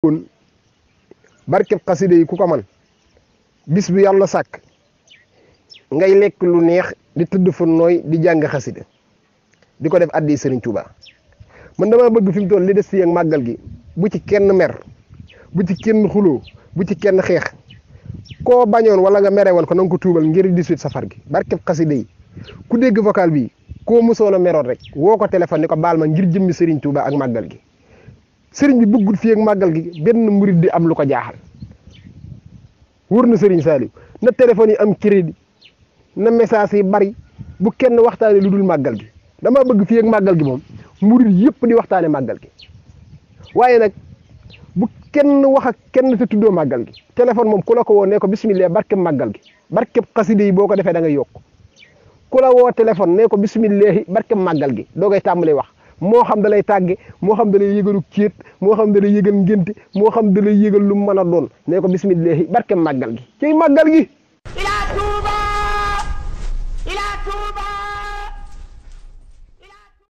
kon barkeb xasida yi ku ko man bis bu yàlla sàkk ngay lekk lu neex di tëdd fu nooy di jàng xasida di ko def addi Serigne Touba man dama bëgg fi mu toll li des fi ak màggal gi bu ci kenn mer bu ci kenn xuloo bu ci kenn xeex koo bañoon wala nga mere woon ko na nga ko tuubal ngir 18 safar gi barkeb xasida yi ku dégg vocal bi koo mësoon a meroon rek woo ko téléphone ni ko baal ma ngir jëmmi Serigne Touba ak màggal gi Serigne bi bëggul fi ak màggal gi benn murid di am lu ko jaaxal wóor na Serigne Saliou na téléphone yi am crédit na message yi bari bu kenn waxtaane lu dul màggal gi dama bëgg fii ak màggal gi moom murid yëpp di waxtaane màggal gi waaye nag bu kenn wax ak kenn te tuddoo màggal gi téléphone moom ku la ko woo nee ko bismillah barkeb màggal gi barkeb xaside yi boo ko defee da ngay yokk ku la woo téléphone nee ko bismillah barkeb màggal gi doo koy tàmbali wax moo xam da lay tàgge moo xam da lay yëgalu céet moo xam da lay yëgal ngénte moo xam da lay yëgal lu mën a doon nee ko bismillah barkeb màggal gi ciy màggal gi